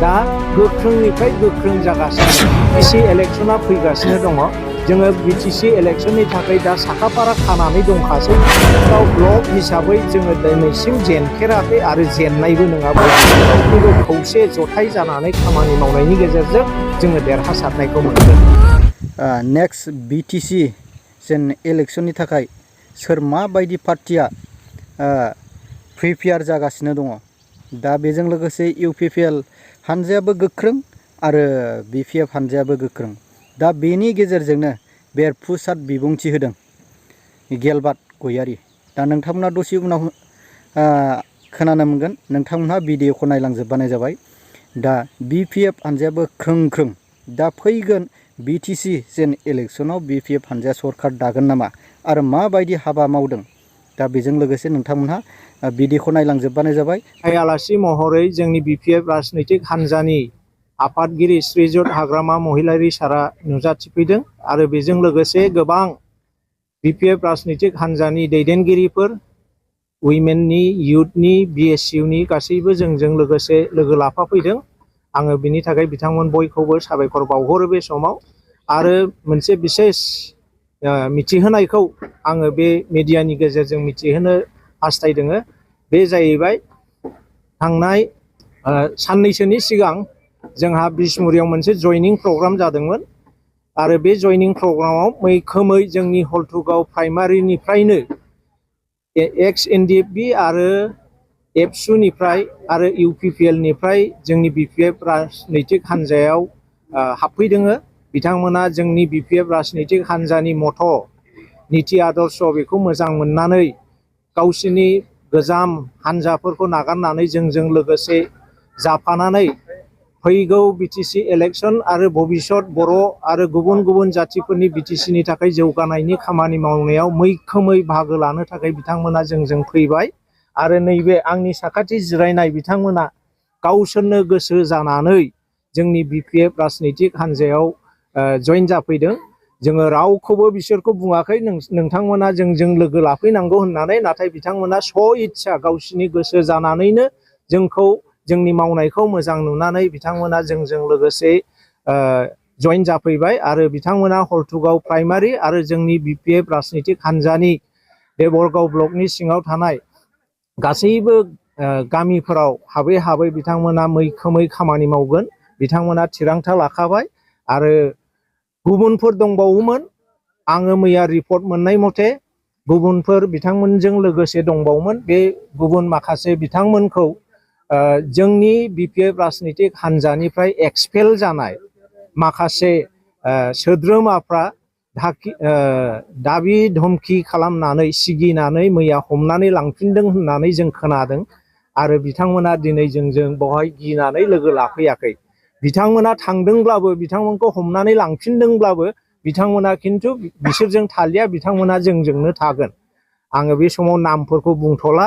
दा गोख्रोंनिफ्राय गोख्रों जागासिनो बिटिसि इलेक्शना फैगासिनो दङ जोङो बिटिसि इलेक्शननि थाखाय दा साखाफारा खानानै दंखासै ब्लक हिसाबै जोङो दिनैसिम जेनफेराखै आरो जेननायबो नङा बयबो खौसे जथाय जानानै खामानि मावनायनि गेजेरजों जोङो देरहासारनायखौ मोनगोन। नेक्स्ट बिटिसि जेन इलेक्शननि थाखाय सोर माबायदि पार्टिया प्रिपेयार जागासिनो दङ दा बेजों लोगोसे इउपिपिएल हानजायाबो गोख्रों आरो बिपिएफ हानजायाबो गोख्रों दा बेनि गेजेरजोंनो बेरफुसार बिबुंथि होदों गेलबार्ट गयारी दा नोंथांमोना दसे उनाव खोनानो मोनगोन नोंथांमोनहा भिडिअखौ नायलांजोबबानो जाबाय दा बिपिएफ हानजायाबो ख्रों दा फैगोन बिटिसि जेन इलेक्शनाव बिपिएफ हानजाया सरकार दागोन नामा आरो माबायदि हाबा मावदों दा बेजों लोगोसे नोंथांमोनहा भिडिअखौ नायलांजोबबानो जाबाय। आलासि महरै जोंनि बिपिएफ राजनैतिक हानजानि आफादगिरि श्रीजुत हाग्रामा महिलारी सारा नुजाथिफैदों आरो बेजों लोगोसे गोबां बिपिएफ राजनैतिक हानजानि दैदेनगिरिफोर उइमेननि इयुथनि बिएसइउनि गासैबो जोंजों लोगोसे लोगो लाफाफैदों। आङो बिनि थाखाय बिथांमोन बयखौबो साबायखर बावहरो बे समाव आरो मोनसे बिसेस मिथिहोनायखौ आङो बे मिडियानि गेजेरजों मिथिहोनो हास्थायदों बे जाहैबाय थांनाय साननैसोनि सिगां जोंहा बिसमुरियाव मोनसे जयनिं प्रग्राम जादोंमोन आरो बे जयनिं प्रग्रामाव मैखोमै जोंनि हलथुगाव प्राइमारिनिफ्रायनो एक्स एनडिएफबि आरो एबसुनिफ्राय आरो इउपिपिएलनिफ्राय जोंनि बिपिएफ राजनैतिक हानजायाव हाबफैदों। बिथांमोना जोंनि बिपिएफ राजनैतिक हानजानि मथ' निति आदर्श बेखौ मोजां मोननानै गावसिनि गोजाम हानजाफोरखौ नागारनानै जोंजों लोगोसे जाफानानै फैगौ बिटिसि इलेक्शन आरो भबिष्यत बर' आरो गुबुन गुबुन जातिफोरनि बिटिसिनि थाखाय जौगानायनि खामानि मावनायाव मैखोमै बाहागो लानो थाखाय बिथांमोना जोंजों फैबाय आरो नैबे आंनि साखाथि जिरायनाय बिथांमोना गावसोरनो गोसो जानानै जोंनि बिपिएफ राजनैतिक हानजायाव जइन जाफैदों। जोङो रावखौबो बिसोरखौ बुङाखै नोंथांमोना जोंजों लोगो लाफैनांगौ होननानै, नाथाय बिथांमोना इच्छा गावसिनि गोसो जानानैनो जोंखौ जोंनि मावनायखौ मोजां नुनानै बिथांमोना जोंजों लोगोसे जइन जाफैबाय आरो बिथांमोना हलथुगाव प्राइमारि आरो जोंनि बिपिएफ राजनैतिक हानजानि देबरगाव ब्लकनि सिङाव थानाय गासैबो गामिफोराव हाबै हाबै बिथांमोना मैखोमै खामानि मावगोन बिथांमोना थिरांथा लाखाबाय आरो गुबुनफोर दंबावोमोन आङो मैया रिपर्ट मोननाय मथे गुबुनफोर बिथांमोनजों लोगोसे दंबावोमोन बे गुबुन माखासे बिथांमोनखौ जोंनि बिपिएफ राजनैतिक हानजानिफ्राय एक्सपेल जानाय माखासे सोद्रोमाफ्रा दाबि धमखि खालामनानै सिगिनानै मैया हमनानै लांफिनदों होननानै जों खोनादों आरो बिथांमोना दिनै जोंजों बेवहाय गिनानै लोगो लाफैयाखै। बिथांमोना थांदोंब्लाबो बिथांमोनखौ हमनानै लांफिनदोंब्लाबो बिथांमोना खिन्थु बिसोरजों थालिया, बिथांमोना जोंजोंनो थागोन। आङो बे समाव नामफोरखौ बुंथ'ला,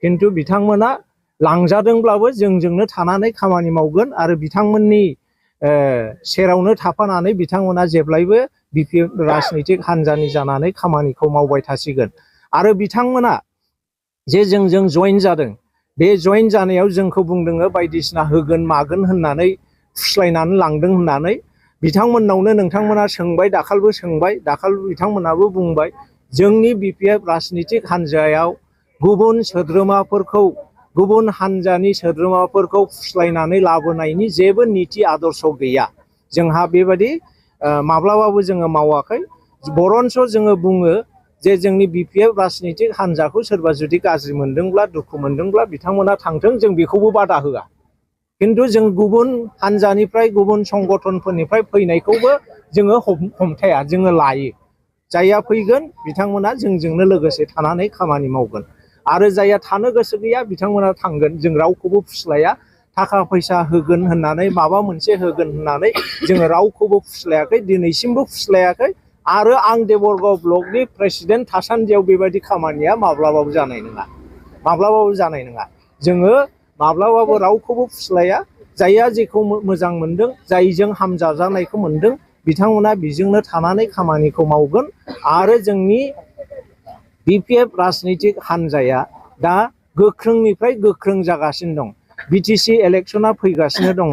खिन्थु बिथांमोना लांजादोंब्लाबो जोंजोंनो थानानै खामानि मावगोन आरो बिथांमोननि सेरावनो थाफानानै बिथांमोना जेब्लायबो बिपिएफ राजनैतिक हानजानि जानानै खामानिखौ मावबाय थासिगोन। आरो बिथांमोना जे जोंजों जइन जादों बे जइन जानायाव जोंखौ बुंदों बायदिसिना होगोन मागोन होननानै फुस्लायनानै लांदों होननानै बिथांमोननावनो नोंथांमोना सोंबाय, दाखालिबो सोंबाय, दाखालि बिथांमोनाबो बुंबाय जोंनि बिपिएफ राजनैतिक हानजायाव गुबुन सोद्रोमाफोरखौ गुबुन हानजानि सोद्रोमाफोरखौ फुस्लायनानै लाबोनायनि जेबो निति आदर्श गैया। जोंहा बेबायदि माब्लाबाबो जोङो मावाखै। बरन्स जोङो बुङो जे जोंनि बिपिएफ राजनैतिक हानजाखौ सोरबा जुदि गाज्रि मोनदोंब्ला दुखु मोनदोंब्ला बिथांमोना थांथों, जों बेखौबो बादा होआ। खिन्थु जों गुबुन हानजानिफ्राय गुबुन संगठनफोरनिफ्राय फैनायखौबो जोङो हमथाया, जोङो लायो। जायहा फैगोन बिथांमोना जोंजोंनो लोगोसे थानानै खामानि मावगोन आरो जायहा थानो गोसो गैया बिथांमोना थांगोन। जों रावखौबो फुस्लाया, थाखा फैसा होगोन होननानै माबा मोनसे होगोन होननानै जोङो रावखौबो फुस्लायाखै, दिनैसिमबो फुस्लायाखै आरो आं देबरगाव ब्लकनि प्रेसिडेन्ट थासान्दियाव बेबायदि खामानिया माब्लाबाबो जानाय नङा, माब्लाबाबो जानाय नङा। जोङो माब्लाबाबो रावखौबो फुस्लाया, जायहा जेखौ मोजां मोनदों, जायजों हामजाजानायखौ मोनदों बिथांमोना बेजोंनो थानानै खामानिखौ मावगोन आरो जोंनि बिपिएफ राजनैतिक हानजाया दा गोख्रोंनिफ्राय गोख्रों जागासिनो दं। बिटिसि इलेक्शना फैगासिनो दङ।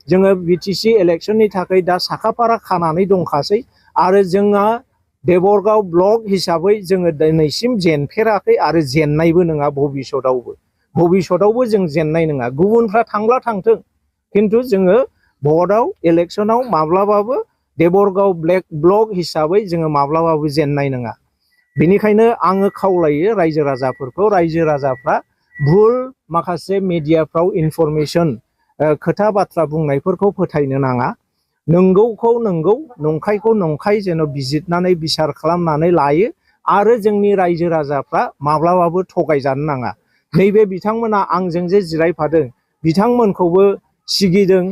जोङो बिटिसि इलेक्सननि थाखाय दा साखाफारा खानानै दंखासै आरो जोंहा देबरगाव ब्लक हिसाबै जोङो दिनैसिम जेनफेराखै आरो जेननायबो नङा भबिष्यतावबो जों जेननाय नङा गुबुनफ्रा थांब्ला थांथों खिन्थु जोङो भटआव इलेक्सनाव माब्लाबाबो देबरगाव ब्लक हिसाबै जोङो माब्लाबाबो जेननाय नङा बेनिखायनो आङो खावलायो रायजो राजाफ्रा भुल माखासे मिडियाफ्राव इनफरमेशन खोथा बाथ्रा बुंनायफोरखौ फोथायनो नाङा नंगौखौ नंगौ नंखायखौ नंखाय जेन' बिजिरनानै बिसार खालामनानै लायो आरो जोंनि रायजो राजाफ्रा माब्लाबाबो थगायजानो नाङा नैबे बिथांमोना आंजों जे जिरायफादों बिथांमोनखौबो सिगिदों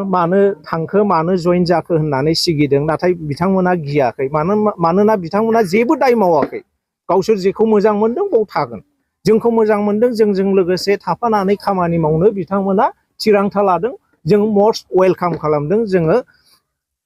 मानो थांखो मानो जइन जाखो होननानै सिगिदों नाथाय बिथांमोना गियाखै मानोना बिथांमोना जेबो दाय मावाखै गावसोर जेखौ मोजां मोनदों बाव थागोन जोंखौ मोजां मोनदों जोंजों लोगोसे थाफानानै खामानि मावनो बिथांमोना थिरांथा लादों जों मस्ट वेलकाम खालामदों जोङो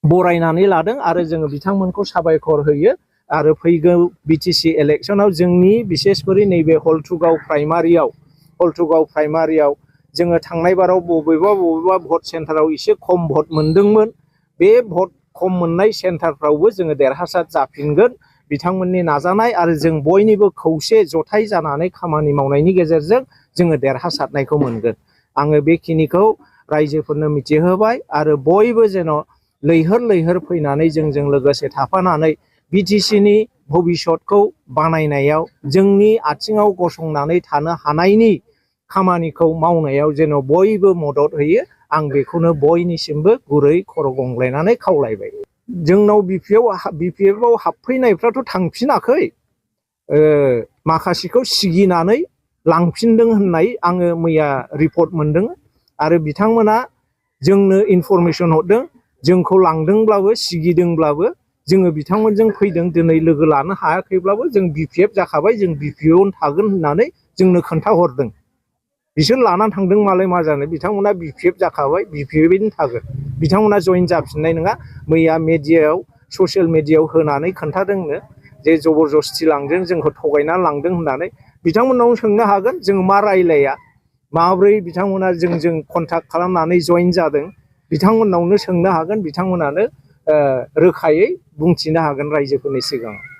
बरायनानै लादों आरो जोङो बिथांमोनखौ साबायखर होयो आरो फैगौ बिटिसि इलेक्सनाव जोंनि बिसेसकरि नैबे हलथुगाव प्राइमारियाव जोङो थांनाय बाराव बबेबा भट सेन्टाराव एसे खम भट मोनदोंमोन बे भट खम मोननाय सेन्टारफ्रावबो जोङो देरहासार जाफिनगोन बिथांमोननि नाजानाय आरो जों बयनिबो खौसे जथाय जानानै खामानि मावनायनि गेजेरजों जोङो देरहासारनायखौ मोनगोन आङो बेखिनिखौ रायजोफोरनो मिथिहोबाय आरो बयबो जेन' लैहोर फैनानै जोंजों लोगोसे थाफानानै बिटिसिनि भबिष्यतखौ बानायनायाव जोंनि आथिङाव गसंनानै थानो हानायनि खामानिखौ मावनायाव जेन' बयबो मदद होयो आं बेखौनो बयनिसिमबो गुरै खर' गंग्लायनानै खावलायबाय जोंनाव बिपिएफआव हाबफैनायफ्राथ' थांफिनाखै माखासेखौ सिगिनानै लांफिनदों होननाय आङो मैया रिपर्ट मोनदों आरो बिथांमोना जोंनो इनफरमेसन हरदों जोंखौ लांदोंब्लाबो सिगिदोंब्लाबो जोङो बिथांमोनजों फैदों दिनै लोगो लानो हायाखैब्लाबो जों बिपिएफ जाखाबाय जों बिपिएफआवनो थागोन होननानै जोंनो खोन्थाहरदों बिसोर लानानै थांदों मालाय मा जानो बिथांमोना बिपिएफ जाखाबाय बिपिएफआवनो थागोन बिथांमोना जइन जाफिननाय नङा मैया मिडियायाव ससियेल मिडियायाव होनानै खोन्थादोंनो जे जबरदस्ति लांदों जोंखौ थगायनानै लांदों होननानै बिथांमोननाव सोंनो हागोन जों मा रायलाया माब्रै बिथांमोना जोंजों कन्टाक्ट खालामनानै जइन जादों बिथांमोननावनो सोंनो हागोन बिथांमोनानो रोखायै बुंथिनो हागोन रायजोफोरनि सिगाङाव